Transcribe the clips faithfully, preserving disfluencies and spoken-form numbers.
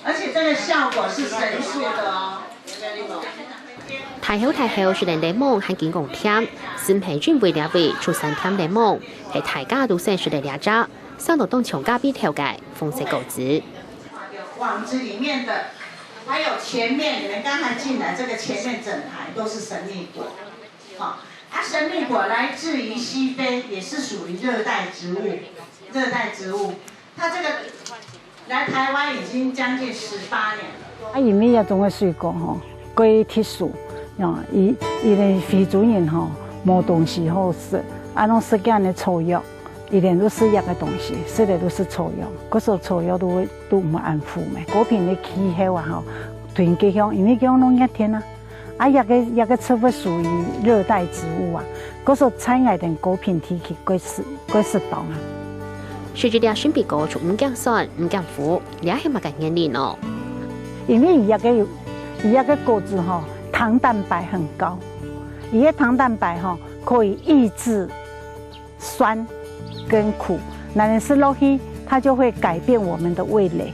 而且這個效果是神速的哦。大口大口食等檸檬還緊講甜，毋係因為這位出產甜檸檬，係大家都先食等這隻，想到當像咖啡豆个紅色果子。網子裡面的，還有前面，你們剛才進來，這個前面整排都是神秘果。好，它神秘果來自於西非，也是屬於熱帶植物，熱帶植物。它這個來台灣已經將近十八年了。啊，因為這種个水果吼，過特殊，哦，佢，佢等非洲人吼，無東西好食，啊，攏食恁个草藥，佢等都食藥个東西，食个都係草藥，故所草藥都會，都毋會恁苦咩。果品个氣候啊吼，同佢鄉，因為佢鄉攏熱天啊。 啊，這個，這個植物屬於熱帶植物啊，故所在𠊎等高屏地區過適，過適當啊。食一粒神秘果就毋驚酸、毋驚苦，這係麼个原理呢？因為佢這個，佢這個果子吼，糖蛋白很高，佢个糖蛋白吼，可以抑制 酸跟苦，那你吃落去，它就會改變我們的味蕾，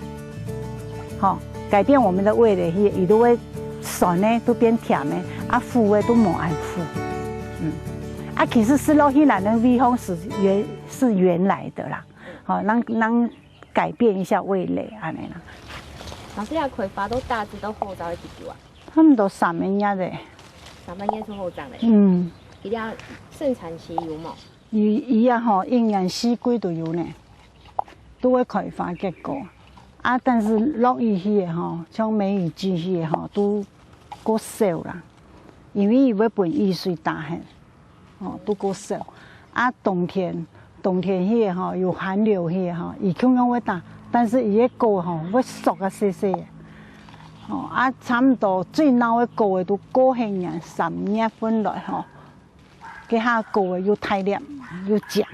吼，改變我們的味蕾，佢，佢都會酸个都變甜个，啊，苦个都無恁苦。嗯，啊，其實食落去，那个味道是原，是原來的啦，吼，讓，讓改變一下味蕾，恁樣啦。老師，這開花都大致都好長个幾久啊？差不多三個月咧。三個月就好長咧。嗯。佢這生產期有無？ 佢，佢啊吼，一年四季都有呢，都會開花結果。啊，但是落雨去个吼，像梅雨季去个吼，都過少啦，因為佢會分雨水打忒，吼，都過少。啊，冬天，冬天去个吼，有寒流去个吼，佢共樣會打，但是佢个果吼，會縮啊細細个。吼，啊，差不多最老个果个都過後年三月份來吼， 該下果又大粒又靚。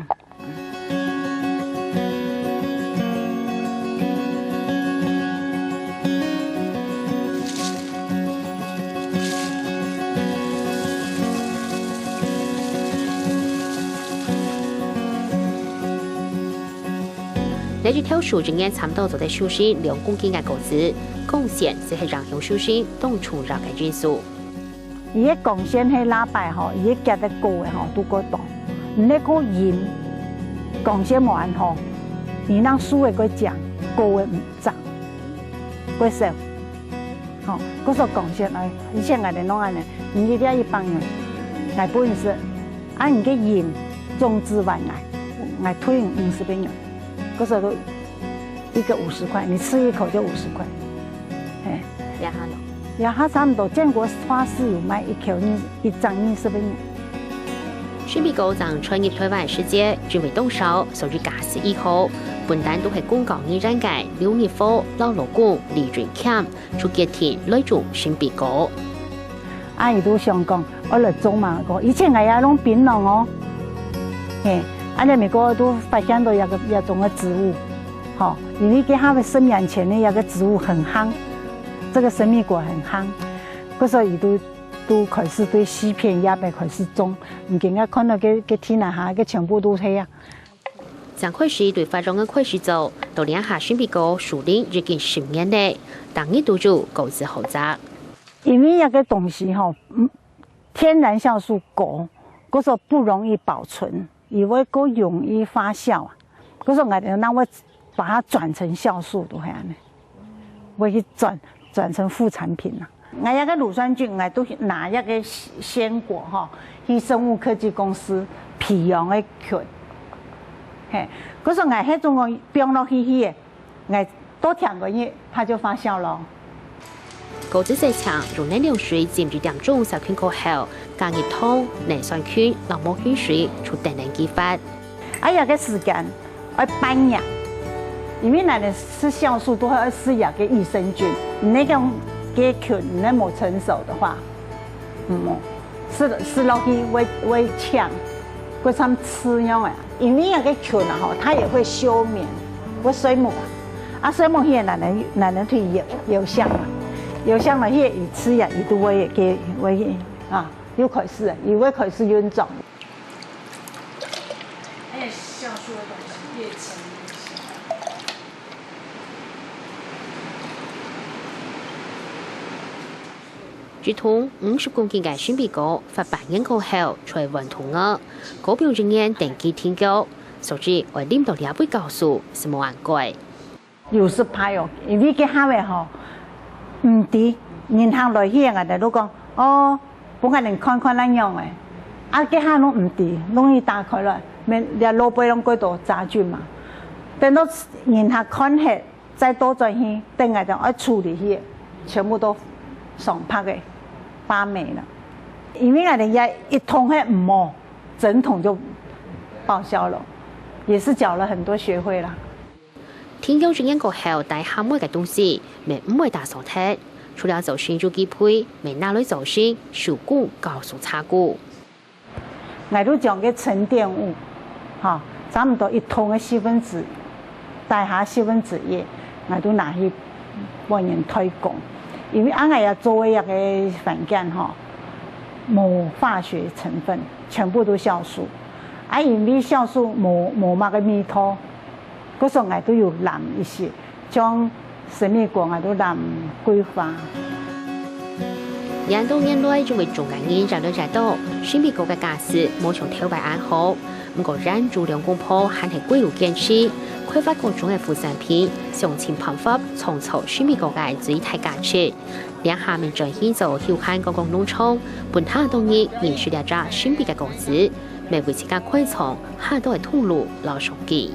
這一頭樹一年差不多做得收成兩公斤个果子，光線就係影響收成當重要个因素。 佢个光線係拉擺吼，佢个結个果个吼，都過多。你若過陰，光線無恁好，你讓樹个過靚，果个毋靚，過少。吼，故所光線，哎，以前𠊎等攏恁樣，你一粒一百元，𠊎分你食，啊，你个陰種子還𠊎，𠊎退你五十个銀。故所都一個五十塊，你吃一口就五十塊，嘿。這下呢？ 也還差不多，建國花市有賣一口二，一張二十个銀。神秘果正傳入台灣个時節，因為當少，所以價數已好，本旦都係公教人員个劉日福摎老公李俊謙就決定來種神秘果。啊，佢都想講，愛來種嘛，講以前𠊎也弄檳榔哦，嘿，啊，在美國都發現到一個，一種个植物，吼，因為佢下个十年前个一個植物很夯。 這個神秘果很夯，故所佢都，都開始對四片葉个開始種。你今日看到个，个地泥下个全部都係啊。正開始對發癢个開始做，到這下神秘果樹林已經十年咧，逐日都有果子好摘。因為這個東西吼，嗯，天然酵素高，故所不容易保存。 佢會過容易發酵啊。故所𠊎等人會把它轉成酵素，都係恁樣，會去轉，轉成副產品啊。𠊎這個乳酸菌，𠊎都拿這個鮮果吼，去生物科技公司培養个菌。嘿，故所𠊎該種个放落去去个， 𠊎多添个日，它就發酵咯。果子洗淨，用冷涼水浸一點鐘殺菌過後，加入糖、乳酸菌摎無菌水，就等等佢發。啊，這個時間愛半夜，因為𠊎等食酵素都愛食這個益生菌，你該種个菌你無成熟的話，嗯，食，食落去會，會嗆，會像刺樣个。因為這個菌啊吼，它也會休眠，會睡目啊。 啊，睡目去个，𠊎等，𠊎等去搖，搖香嘛，搖香嘛，該魚翅啊，佢都會，佢會，啊，又開始啊，佢會開始運作。而且酵素个東西越沉越香。一桶五十公斤个聖米糕發半年過後，就會換桶仔，高標準个等級定價，所以愛啉到這杯酵素係無恁貴。有時怕哦，因為該下仔吼，毋知，人客來去，𠊎兜就講，哦，分𠊎兜看看恁樣仔。啊，該下攏毋知，攏已打開來，免這老杯攏過多雜菌嘛。等到人客看忒， 再倒轉去，等𠊎兜愛處理去，全部都上百个，發霉了。因為𠊎兜這一桶係毋好，整桶就報銷了，也是繳了很多學費啦。定價一年過後，大下尾个東西，乜毋會打掃忒。除了做新酒基杯，乜拿來做新手工酵素茶鈷。 𠊎就將該沉澱物，吼，差毋多一桶个四分之，大下四分之一，𠊎就拿去分人代工。因為恁樣也做个一个環境吼，無化學成分，全部都酵素。啊，因為酵素無，無麼个味道，故所𠊎都有濫一息。 像聖米糕𠊎都濫桂花。恁多年來，因為中國人越來越多，聖米糕个價數無像頭擺恁好。毋過，原主兩公婆還係過有堅持，開發各種个副產品，想盡辦法創造聖米糕个最大價值。這下面轉去做休閒觀光農場，分較多人認識這隻神秘个果子，乜為自家開創較多个通路摎商機。